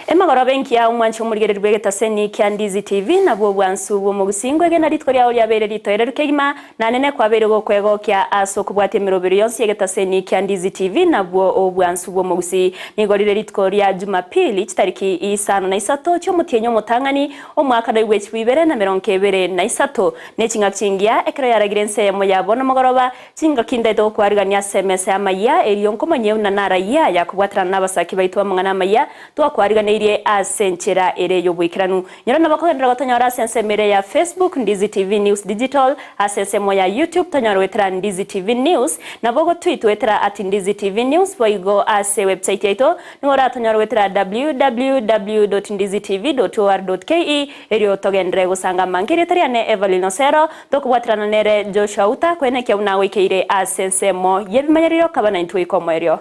Emagoroba engiya omwanche omorigereria bw'egetaseni kia Ndizi TV nabwo obwansu bw'omogusingo egena rituko riao riabeire ritoereru kegima na nene kwabeire gokwegokia ase okobwatia emeroberi yonsi y'egetaseni kia Ndizi TV nabwo obwansu bw'omogusi. Nigo rire rituko ria Jumapili chitariki isano na isato chi'omotienyi omotang'ani omwaka noigwe chibu ibere na merongo ebere na isato ne chingaki chingiya ekero yaragire ense eyemo ya bono mogoroba chingaki ndaete gokwarigania ase emesa y'amayia erio nkomanyie buna narayia yakobwaterana n'abasaki baito b'amang'ana amaya twakwariganeirie ase enchera ere y'oboikeranu. Nyora nabo kogenderera gotonyora ase ensemo ere ya Facebook Ndizi TV News Digital, ase ensemo ya YouTube tonyore goetera Ndizi TV News, nabo ogotweet goetera at Ndizi TV News, boigo ase website yaito nigo oratonyore goetera www.ndizitv.or.ke erio togenderere gosanga amange erieta riane Evelyn Osero tokobwaterana nere Joshua Uta koenekia buna agoikeire ase ensemo y'ebimanyererio kaba naintwe goika omoerio.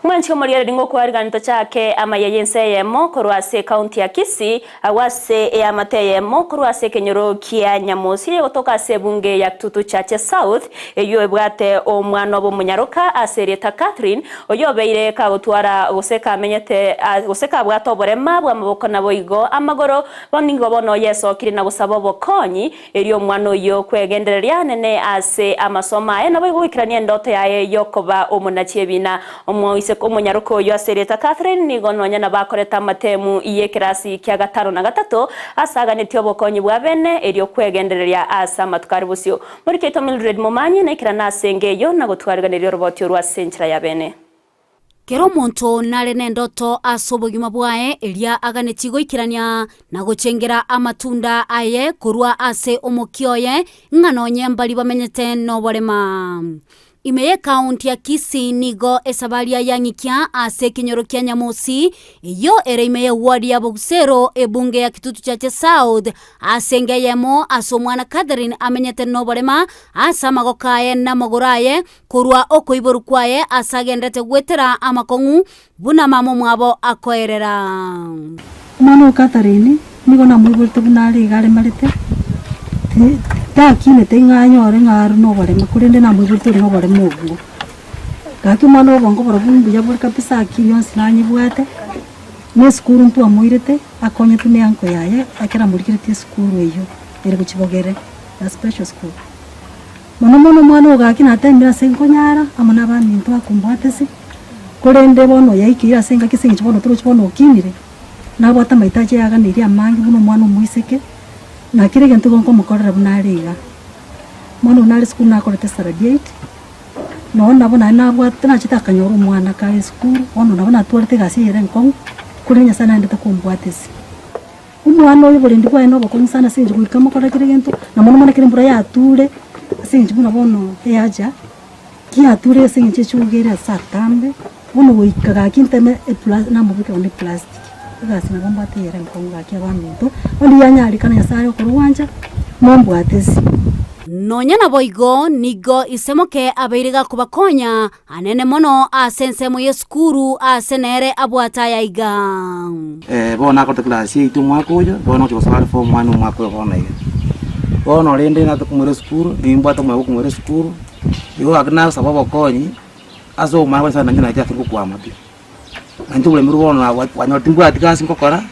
Mwanche omorigereria ng'okwarigani tochake amaya y'ense eyemo korwa ase ekaunti ya Kisii, agwo ase eamate eyemo korwa ase ekenyoro kia Nyamosi eyegotoka ase ebunge ya Kitutu Chache South, eyio ebwate omwana obo omonyaroka ase erieta Catherine, oyio obeire kagotwara gose kamenyete gose kabwate oborema bw'amaboko naboigo amagoro, bono nigo bono yesokire na gosaba obokonyi, erio omwana oyio kwegendereria anene ase amasomo aye naboigo goikerania endoto yaye y'okoba omonachi ebina. Omoiseke omonyaroka oyio ase erieta Catherine nigo nonya nabo akorete amatemu y'ekerasi kia gatano na gatato ase aganetie obokonyi bwa bene erio kwegendereria ase amatuko are bosio. Morikeito Mildred Momanyi naikerane ase enga eyio na gotwariganeria oroboti orwo ase enchera ya bene. Kera omonto nare nendoto ase obogima bwaye eria aganetie goikerania na gochengera amatunda aye korwa ase omokia oye, ng'a nonye mbaria bamenyete noborema. Ime y'ekaunti ya Kisii nigo esabaria yang'ikia ase ekenyoro kia Nyamosi, eyio ere ime y'eward ya Bogusero, ebunge ya Kitutu Chache South, ase enga eyemo ase omwana Catherine amenyete noborema ase amagoko aye namagoro aye korwa okoiborwa kwaye ase agenderete goetera amakong'u buna mama omwabo akoerera. Omwana o Catherine nigo namoiborete buna are iga aremarete, ti takinete ng'a anyore ng'a are noborema korende namoiborete ore noborema obwo. Gaki omwana obongo borobwo mbuya bore kabisa akili yonsi nanyebwate, na esukuru ntwamoirete akonyetwe ne uncle yaye ekero amorigeretie esukuru eywo ere gochia bogere ya special school. Mono mono omwana oyo gaki natemire ase nkonyara amo nabaminto akombwatese, korende bono yaikeire ase engaki ase eng'encho bono torochi bono okinire, nabwate amaitaji ayaganeirie amange buna omwana omoiseke, na kera egento igo nkomokorera buna are iga. Bono buna are esukuru nakorete standard eight, nonya nabo naende nabwate nachete akanyora omwana kare esukuru, bono nabo natwarete egasi eye ere enkong'u, korende Nyasaye naendete kombwatisia. Omwana oyo oborendi bwaye nobokong'u sana ase eng'encho goika mokorere kera egento, na mono mono ekero embura yature, ase eng'encho buna bono eyacha, ki yature ase eng'encho echuga ere ase atambe, bono goika gaki nteme epla namobekera onde eplastic, egasi nabo mbwate eyere enkong'u gaki abaminto, onde yanyarekana Nyasaye okorwancha, mombwate ase. Nonya naboigo nigo ise moke abeire gakobakonya Anene mono ase ensemo y'esukuru aase nere abwate aya iga. Bono nakorete class eight omwaka oyo, bono ngochia gosoa are form one omwaka oyo bono iga. Bono rende natoke komoira esukuru, nimbwate omoyo bwa komoira esukuru, igo gaki nasaba obokonyi, ase obomani bwa Nyasaye nainche nache ase ngokwama pi. Nainche oboremi bono nabwati kwanyoreti timbwati gasi ngokora,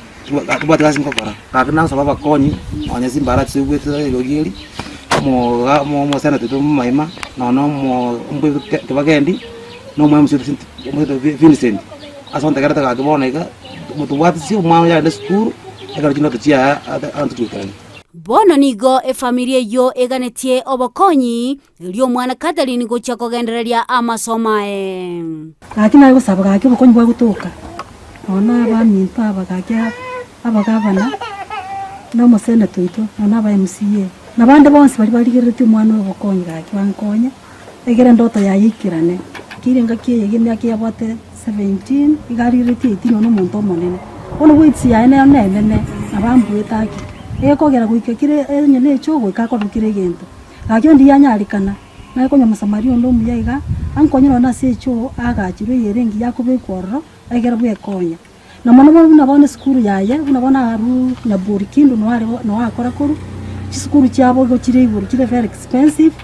timbwati gasi ngokora, gaki nasaba abakonyi, nonye chimbara chiigwete eriogi eri, omoga omoseneta oito omomaima, nonya omo kibagendi, na omo mca oito Vincent, ase ontegerete gaki bono iga, motobwatisi omwana oyo agende esukuru, ekero chindoto chiaye abanto chigoikerania. Bono nigo efamiri eyio eganetie obokonyi Erio omwana Catherine gochia kogendereria amasomo aye. Gaki naye gosaba gaki obokonyi bwa gotoka, nonya abaminto aba gaki abagavana, na omoseneta oito, nonya aba MCA, na bande bonsi baria barigereretie omwana oyo obokonyi gaki bankonye, egere endoto yaye eikerane. Kera engaki eye iga emiaka eyabwate 17, iga arigereretie 18 nonya omonto omonene. Bono weights yaye nero nenene, nabo ambuete ake, egekogera goika kere onye na echoo goika akorwe kera egento. Gaki onde yanyarekana, naye konya Omosamaria onde omuya iga, ankonye nonya nase echoo aagachirwe eyere engiya akobekwa ororo, egere bwekonya. Na mono mono buna bono esukuru yaye, buna bono aruu Nyaburi Kindu noo are noo akora korwa, chisukuru chiabo igo chire igoro chire very expensive,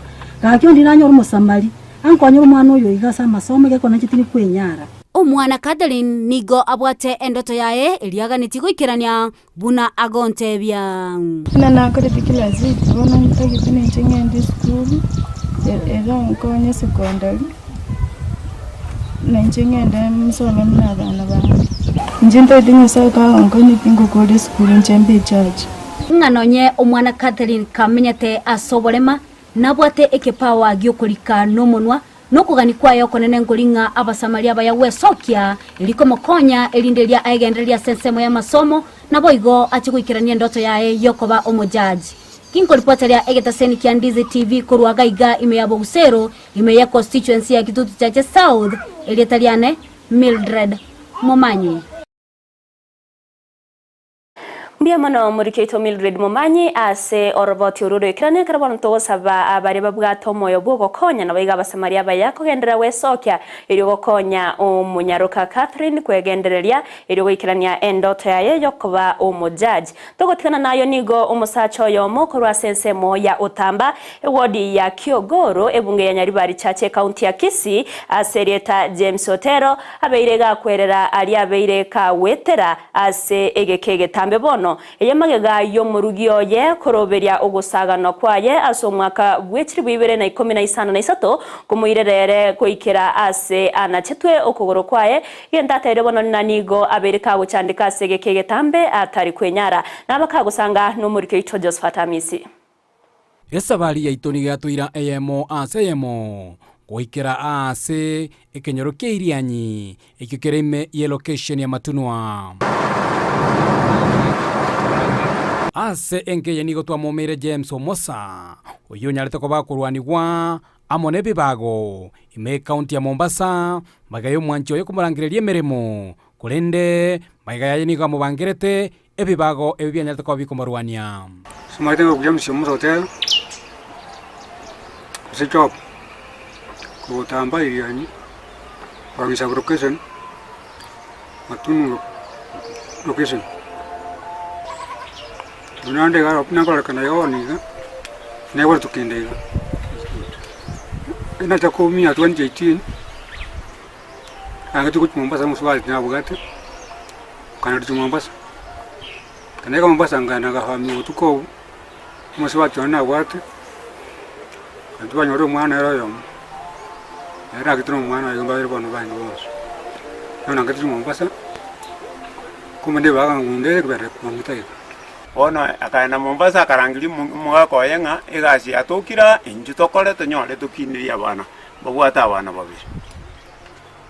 gaki onde nanyore omosamari, ankonyere omwana oyo iga ase amasomo egekone inche tindi kwenyara. Omwana Catherine nigo abwate endoto yaye eria aganetie goikerania buna agontebia. Buna nakorete class eight bono ntagete ninche ng'ende esukuru, ere onkonye secondary, nainche ng'ende nsome buna abana bande. Inche ntagete Nyasaye kagonkonyete tingokora esukuru inche mbe echache. Ng'a nonye omwana Catherine kamenyete ase oborema, nabwate ekepawa gi'okorika nomonwa, Nokogania kwaye okonene nkori ng'a Abasamaria abaya gwesokia, erio komokonya, erinde erio aegendererie ase ensemo y'amasomo, naboigo ache goikerania endoto yaye y'okoba omojaji. Ginkoripoteria egetaseni kia Ndizi TV korwa gaiga ime ya Bogusero, ime ye constituency ya Kitutu Chache South, erieta riane Mildred Momanyi. Mbuya mono omoriki oito Mildred Momanyi ase oroboti orwo roikeranu ekero bono togosaba baria babwate omoyo bw'ogokonya naboigo Abasamaria abaya kogenderera gwesokia erio gokonya omonyaroka Catherine kwegendereria erio goikerania endoto yaye yokoba omojaji. Togotigana nayo nigo omosacha oyomo korwa ase ensemo ya Otamba ewodi ya Kiogoro ebunge ya Nyaribari Church ekaunti ya Kisii ase erieta James Otero abeire gakwerera aria abeire kagwetera Ase egeka egetambe bono, eye magega y'omorugi oye koroberia ogosaganwa kwaye ase omwaka bwe chilifu ibere na ikomi na isano na isato, komoirera ere goikera aase anachetwe okogoro kwaye, gento ateire bono ng'a nigo abeire kagochandeka ase egeka egetambe atari kwenyara. Naba kagosanga nomoriki oito Josephat Amisi. Esabari yaito nigo yatoira eyemo ase eyemo goikera aase ekenyoro kia Irianyi, ekio kere ime y'elokesheni ya Matunwa. Ase enka eye nigo twamomeire James Omosa, oyio onyarete koba akorwanigwa amo nebibago ime y'ekaunti ya Mombasa, magega y'omwanchi oye komorangereria emeremo, korende magega yaye nigo amobangerete Ebibago ebi bianyarete koba bikomorwania. Somanyete ng'a James omonto oteba, ase job, kogotamba irianyi, kwang'isa location, matunu location. Naende iga nakorekana iga bono iga, naigorete kende iga. Nacha koumia 2018, Naangete gochia Mombasa omosubati nabwate, nkaenda gochia Mombasa. Ekero naika Mombasa nkaenda nkafamia obotuko obwo, omosubati one nabwate, naintwe twanyora omwana ere oyomo, nere nagete na omwana oye mbabere bono baino bonsi. Bono naangete gochia Mombasa, kumbe nibaga ng'unde ekebere kwang'ita iga. Bono akaenda Mombasa akarangeria omogaka oye ng'a egasi yatokire aa, intwe tokore tonyore tokinerie abana, mbabwate abana babere.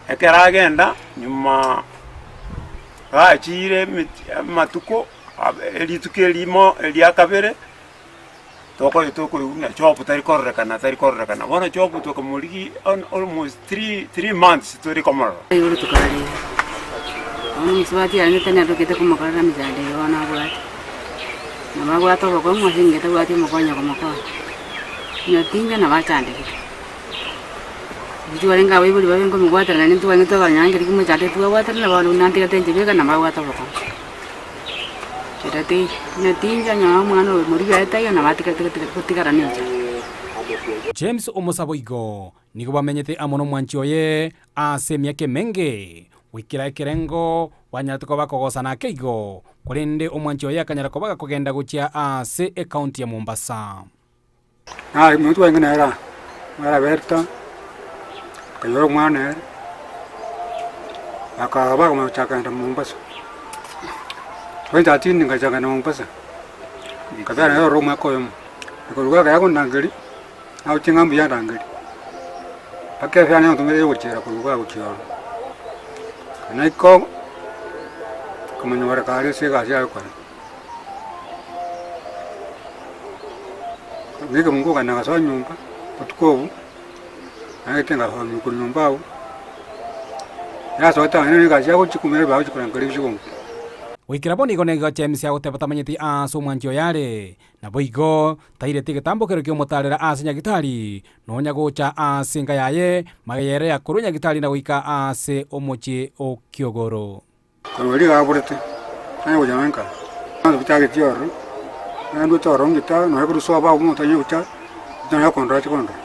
Ekero agenda nyuma gachiire amatuko rituko erimo eria kabere, tokonya tokoigwa ng'a job tari kororekana tari kororekana, bono job tokamorigia almost three months tori komorora. Igoro tokarera. Bono omosubati arenge tanyarokete komokorera emechando eye bono abwate. Nabo abwate obokong'u ase eng'encho tabwati omokonyi okomokonya. Onye tinga nabo achandegete. Intwe twarenge abaibori babe nkomobwaterana naende ntwarenge twabanyangeria komochanda twabwaterana bono buna ntigete inche beka nabo abwate obokong'u. Kera teiyo, onye tincha onye omwana oyo morigia aye taiyo nabo atigarete gotigara na enchara. James omosaboigo igo nigo bamenyete amo nomwanchi oye ase emiaka emenge, goikera ekerengo banyarete koba bakogosana ake igo, korende omwanchi oye akanyara koba gakogenda gochia ase ekaunti ya Mombasa. Naye omonto kwarenge nere aa, nere Berta, akanyora omwana ere, bakaba bakomanya gochaka kogenda Mombasa. 2013 ngachaka kogenda Mombasa, nkabera nere ororo omwaka oyomo, nakorwa ekero akondangeria, nagochia ng'a mbuya andangeria, mpaka efare natomire yogochiera korwa igaa gochia ororo. Naika nkamonyora kare ase egasi aye gokora. Nigo ngokana gasoa nyomba, botuko obwo, naete ngasoa korwa nyomba abwo, nasoete ang'e na egasi agochia komera agochia korangeria ebichiko. Goikera bono igo nigo James agoteba tamanyeti aase omwanchi oye are, naboigo taireti egetambokero ki'omotaarera aase nyagitari, nonya gocha aase enka yaye, magega ere akorwe nyagitari na goika aase omochie o Kiogoro. Korwa erio iga aborete, tanya gocha nonya nkare. Abanto bichagetie ororo, naende ndoche ororo ng'ita, nonya korwa sobo abwo omonto tanya gocha, tanya kondora ache kondora.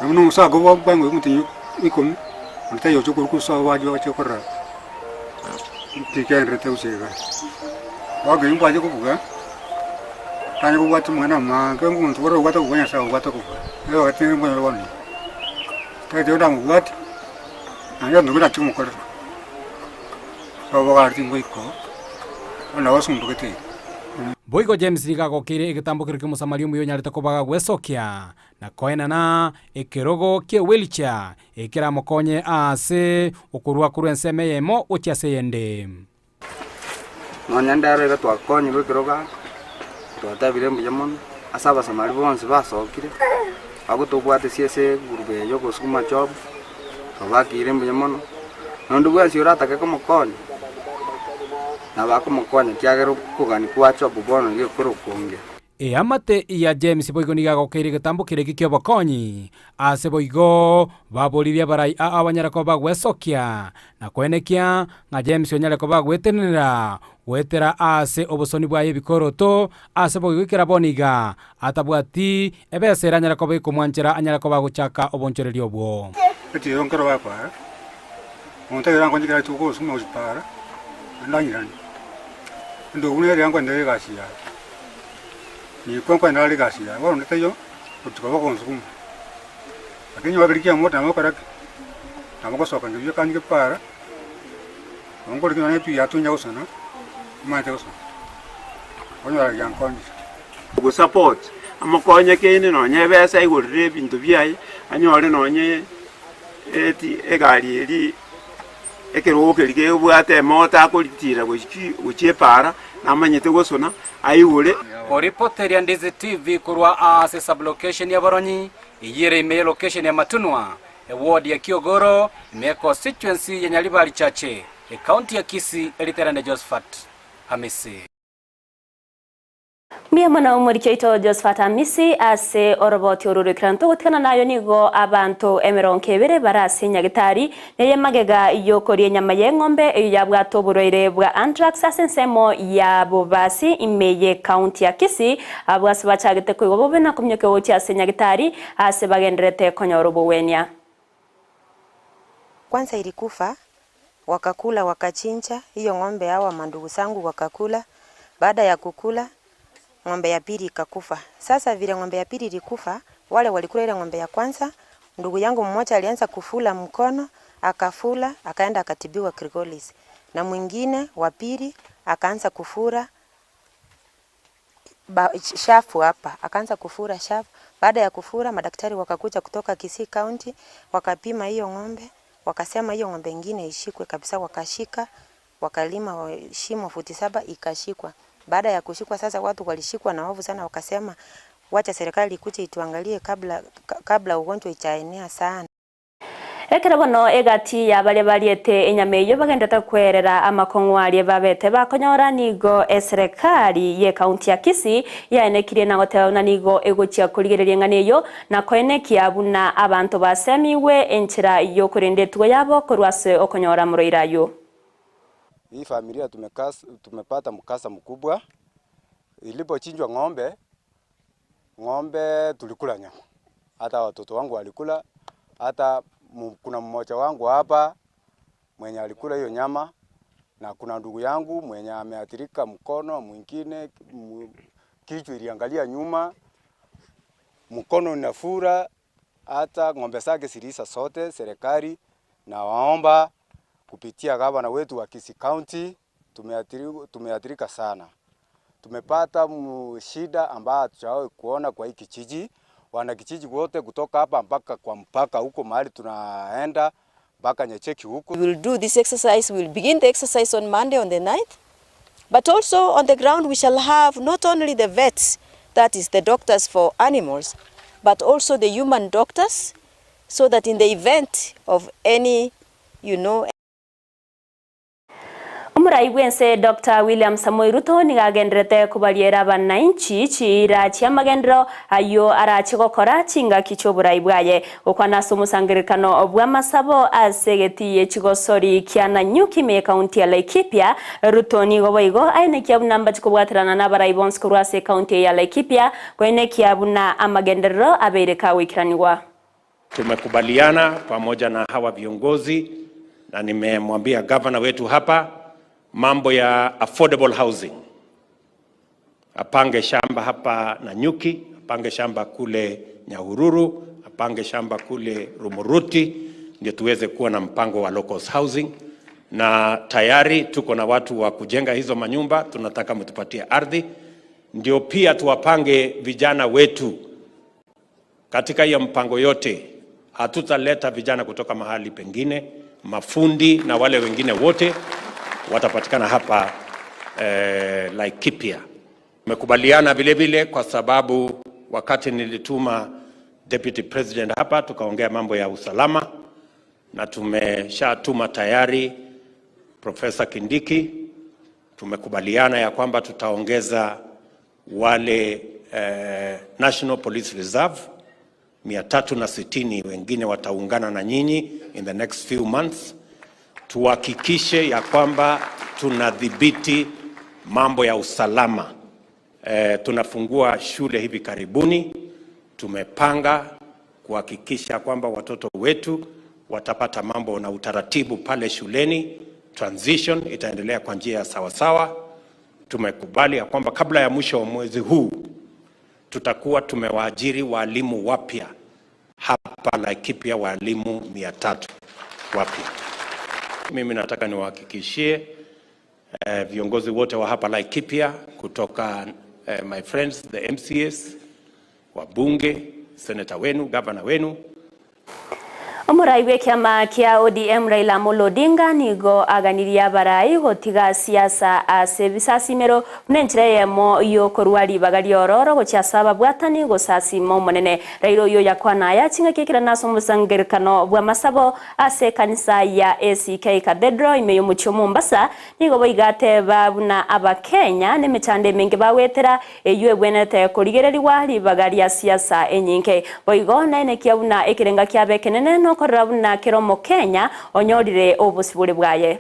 Nabo buna omosacha obo bwango omotienyi ikomi, onde taiyo ocha korwa sobo ache ache korora nki kegendererete gose iga. Bono ekero mbwate kobuga, tanya kobwata amang'ana amange, omonto ore obwate kobua Nyasaye obwate kobua, nere ogachete mbonyore bono iga. Tagete ndamobwate. Naende onde buna timokorera, obogare tingoika oo, bono nabo osumbugete iga. Boigo James nigo agokeire egetambo keria ki'Omosamaria omuya onyarete kobaga gwesokia na koenana ekerogo kie wheelchair ekeramokonye ase okorua korwa ensemo eyemo gochia ase eyende. Nonya ndero iga twakonyirwe ekerogo aa, twatebire mbuya mono, ase abasamari bonsi basokire, abwo tobwatesie ase egroup eye ya ogosukuma chobo, twabakeire mbuya mono, na onde bwensi oratake komokonya, nabo akomokonya ekiagera okogania kwa chobo bono nigo ekore okonge. Eamate ya James boigo nigo agokeire egetambo keria eke ki'obokonyi. Ase boigo baboririe abarai aa banyare koba bagwesokia, na koenekia ng'a James onyare koba agwetenenera goetera ase obosoni bwaye ebikoroto, ase boigo ekero bono iga atabwati ebesa eranyare koba ekomwanchera anyare koba agochaka obonchoreria obwo. Etiiro nkero bakwara, omonto ekero ankonyekera kera rituko gosuma gochia para, naende anyirane. Endogu nere yankonyete egasi yaye. Nigo nkoenda are egasi yaye, bono onde taiyo gotuka bagonsukuma. Lakini onye bakerigia omote nabo gokora ki? Nabo gosoka inche buya kanyige para, nabo nkorigia nonya epi yato inye gosona, nimanyete gosona. Okonyora giankonyire. Ogosupport, amokonye kende nonye ebesa aigorere ebinto biaye, anyore nonye eti egari eria ekerogo keria kebwate emoto akoritira gochia gochia epaara, namanyete gosona, aigure. Koripoteria Ndizi TV korwa ase sub-location ya Boronyi, eyio ere ime ye location ya Matunwa, eward ya Kiogoro, ime ye constituency ya Nyaribari Chache, ecounty ya Kisii, eriterende Josephat Hamisi. Mbuya mono omoriki oito Josephat Amisi ase oroboti oro roikeranu togotigana nayo nigo abanto emerongo ebere bare ase nyagitari neye magega yokoria enyama y'eng'ombe eyio yabwate oborwaire bwa anthrax ase ensemo ya Bobasi ime ye county ya Kisii abwo ase bachagete koigwa bobe na kominyokia gochia ase nyagitari ase bagendererete konyora obogwenia. Kwanza ilikufa, wakakula wakachinja, hiyo ng'ombe hawa mandugu zangu wakakula, baada ya kukula, ng'ombe ya pili ikakufa. Sasa vile ng'ombe ya pili ilikufa, wale walikula ile ng'ombe ya kwanza, ndugu yangu mmoja alianza kufura mkono, akafura, akaenda akatibiwa Kilgoris. Na mwingine wa pili akaanza kufura shafu hapa, akaanza kufura shafu. Baada ya kufura, madaktari wakakuja kutoka Kisii County, wakapima hiyo ng'ombe, wakasema hiyo ng'ombe ingine ishikwe kabisa, wakashika, wakalima shimo futi saba ikashikwa. Baada ya kushikwa sasa, watu walishikwa na hofu sana, wakasema wacha serikali ikuje ituangalie kabla, kabla ugonjwa ichaenea sana. Ekero bono egati ya baria bariete enyama eyio bagenderete kwerera amakong'u aria babete bakonyora, nigo eserekari y'ecounty ya Kisii yaenekirie na goteba buna nigo egochia korigereria eng'ana eyio na koenekia buna abanto basemigwe enchera y'okorenda etugo yabo korwa ase okonyora amorwaire ayio. Hii familia tumepata mkasa mkubwa, ilipochinjwa ng'ombe Ng'ombe tulikula nyama, hata watoto wangu walikula, hata kuna mmoja wangu hapa mwenye alikula hiyo nyama, na kuna ndugu yangu mwenye ameathirika mkono, mwingine kichwa iliangalia nyuma, mkono inafura, hata ng'ombe zake ziliisha zote. Serikali nawaomba kupitia gavana wetu wa Kisii County, tumeathirika sana. Tumepata shida ambayo hatujawahi kuona kwa hii kijiji. Wanakijiji wote kutoka hapa mpaka kwa mpaka huko mahali tunaenda mpaka Nyacheki huko. We will do this exercise, we will begin the exercise on Monday on the 9th. But also on the ground we shall have not only the vets, that is the doctors for animals, but also the human doctors, so that in the event of any, you know, Omorai bw'ense Doctor William Samoei Ruto nigo agenderete kobariera abanainchi chiira chi'amagenderero ayio arache gokora chingaki chi'oborai bwaye. Gokwana ase omosangererekano bw'amasabo ase egetii ye chigosori kia Nanyuki ime y'ekaunti ya Laikipia, Ruto nigo boigo aenekia buna mbache kobwaterana nabarai bonsi korwa ase ekaunti eye ya Laikipia koenekia buna amagenderero abeire kagoikeranigwa. Tumekubaliana pamoja na hawa viongozi na nimemwambia gavana wetu hapa mambo ya affordable housing, apange shamba hapa Nanyuki, apange shamba kule Nyahururu, apange shamba kule Rumuruti, ndio tuweze kuwa na mpango wa low cost housing. Na tayari tuko na watu wa kujenga hizo manyumba, tunataka mtupatie ardhi, ndio pia tuwapange vijana wetu katika hiyo mpango yote. Hatutaleta vijana kutoka mahali pengine, mafundi na wale wengine wote watapatikana hapa Laikipia. Tumekubaliana vile vile kwa sababu wakati nilituma deputy president hapa tukaongea mambo ya usalama na tumeshatuma tayari Profesa Kindiki. Tumekubaliana ya kwamba tutaongeza wale National Police Reserve 360 wengine wataungana na nyinyi in the next few months, tuhakikishe ya kwamba tunadhibiti mambo ya usalama. Tunafungua shule hivi karibuni. Tumepanga kuhakikisha kwamba watoto wetu watapata mambo na utaratibu pale shuleni. Transition itaendelea kwa njia ya sawasawa. Tumekubali ya kwamba kabla ya mwisho wa mwezi huu tutakuwa tumewaajiri walimu wapya hapa Laikipia, walimu 300 wapya. Mimi nataka niwahakikishie viongozi wote wa hapa Laikipia kutoka my friends the MCAs, wabunge, seneta wenu, gavana wenu. Omorai bw'ekiama kia ODM Raila Amolo Odinga nigo aganirie abarai gotiga siasa ase ebisasimero buna enchera eyemo yokorwa ribaga riororo gochia ase ababwatani gosasima omonene. Raila oyo yakwana aya ching'aki ekero ase omosangerekano bw'amasabo ase ekanisa ya ACK Cathedral ime y'omochie o Mombasa nigo boigo ateba buna abakenya nemechando emenge bagwetera eywo ebwenerete korigererigwa ribaga ria siasa enyinge. Boigo naenekia buna ekerenga kiabo ekenene nokorora buna kera omokenya onyorire obosibore bwaye.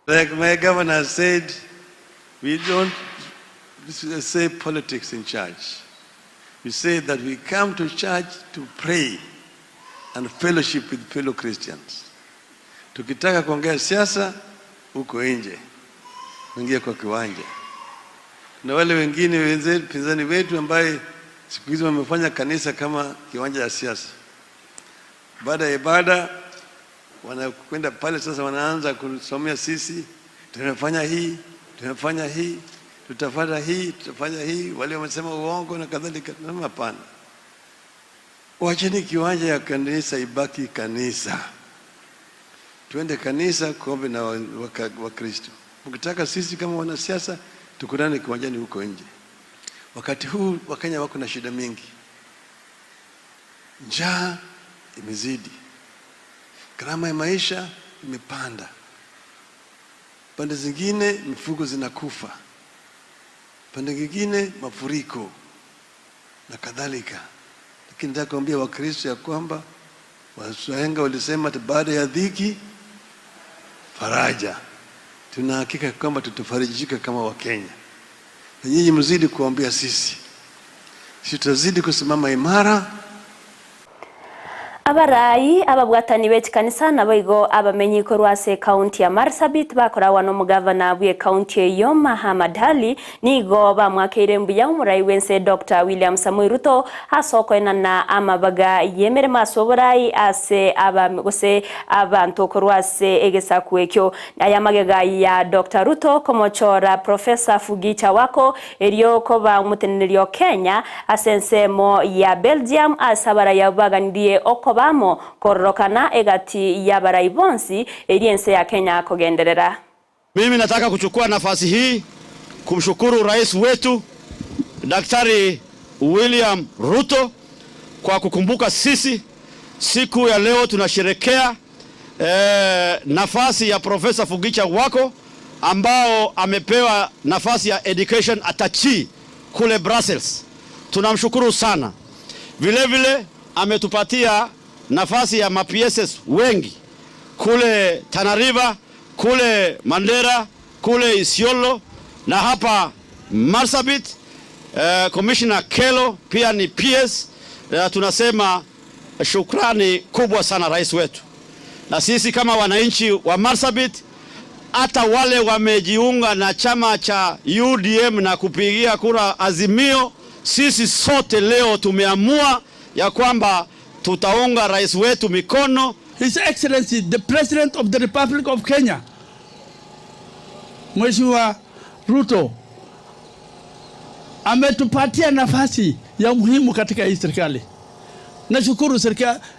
Like my governor said, we don't say politics in church. We say that we come to church to pray and fellowship with fellow Christians. Tukitaka kuongea siasa huko nje, ingia kwa kiwanja. Na wale wengine wenzetu pinzani wetu ambaye siku hizi wamefanya kanisa kama kiwanja ya siasa. Baada ya ibada wanakwenda pale sasa, wanaanza kusomea sisi, tumefanya hii, tumefanya hii, tutafanya hii, tutafanya hii, wale wamesema uongo na kadhalika. Nasema hapana, wacheni kiwanja ya kanisa ibaki kanisa, tuende kanisa kuombe na Wakristo. Mkitaka sisi kama wanasiasa tukutane kiwanjani huko nje. Wakati huu Wakenya wako na shida mingi, njaa imezidi, gharama ya maisha imepanda, pande zingine mifugo zinakufa, pande nyingine mafuriko na kadhalika. Lakini nataka kuambia Wakristo ya kwamba wahenga walisema ati baada ya dhiki faraja. Tuna hakika kwamba tutafarijika kama Wakenya, na nyinyi mzidi kuambia sisi, sisi tutazidi kusimama imara. Abarai ababwatani b'echikanisa nabo abamenyi korwa ase ekaunti ya Marsabit bakorawa n'omugavana bwe ekaunti eyo Mahamad Ali nigo bamwakeire mbuya omorai bwense Dr. William Samoei Ruto ase okoenana amabaga y'emeremo ase oborai ase aba gose abanto korwa ase egesaku ekio. Aya magega ya Dr. Ruto komochora Professor Fugicha Wako erio koba omoteneneri o Kenya ase ensemo ya Belgium ase abarai abo baganirie okobamo kororokana egati y'abarai bonsi eri ense ya Kenya kogenderera. Mimi nataka kuchukua nafasi hii kumshukuru rais wetu Daktari William Ruto kwa kukumbuka sisi. Siku ya leo tunasherekea nafasi ya Profesa Fugicha Wako ambao amepewa nafasi ya education attaché kule Brussels. Tunamshukuru sana. Vile vile ametupatia nafasi ya ma-PSs wengi kule Tana River, kule Mandera, kule Isiolo na hapa Marsabit. Commissioner Kelo pia ni PS. Tunasema shukrani kubwa sana rais wetu, na sisi kama wananchi wa Marsabit, hata wale wamejiunga na chama cha UDM na kupigia kura Azimio, sisi sote leo tumeamua ya kwamba tutaunga rais wetu mikono. His Excellency the President of the Republic of Kenya, Mheshimiwa Ruto ametupatia nafasi ya muhimu katika hii serikali. Nashukuru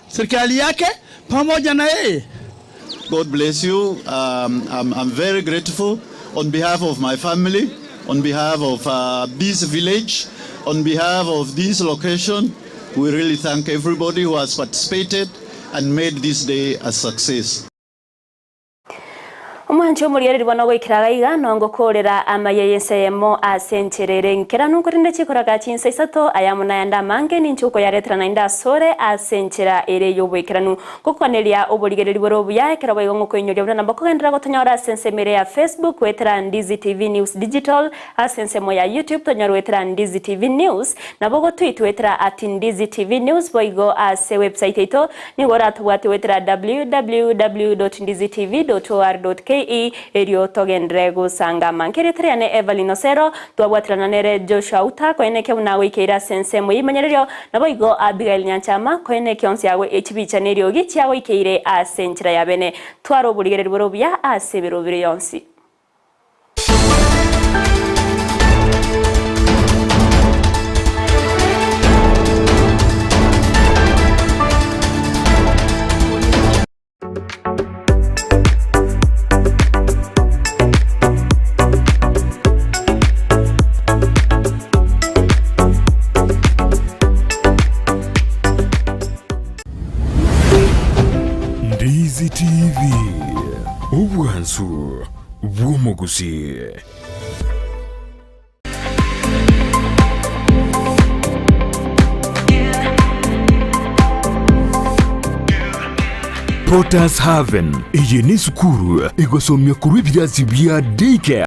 serikali yake pamoja na yeye. God bless you. I'm very grateful on behalf of my family, on behalf of this village, on behalf of this location. We really thank everybody who has participated and made this day a success. Omwanchi omorigereri bono goikera gaiga nongo korera amaye yenseyemo ase encherere nkera nonkorinde chikoraga chinsa isato aya munayanda amange ninchuko yaretera nainde asore ase enchera ere yoboikeranu gokwaneria oborigereri bore obuya ekero boigo ngokoinyoria buna nabo kogenderera gotonyora ase ensemo ere ya Facebook wetera Ndizi TV News Digital, ase ensemo ya YouTube tonyora wetera Ndizi TV News, nabo gotwit wetera at Ndizi TV News, boigo ase website yaito nigo oratobwate wetera www.ndizitv.or.ke erio togendere gusangama nkeretereane Evelyn Osero twabwatirana nere Joshua Uta koeneke buna goikeira ase ensemo yimanyererio nabo igo Abigail Nyanchama koeneke onsi yago echibicha neriogi chiagoikeire ase enchera ya bene twara oborigereri bore obuya ase ebiro bire yonsi. Ndizi TV, obwansu bw'omogusi. Potters Haven eye nesukuru egosomia korwa ebirasi bia daycare.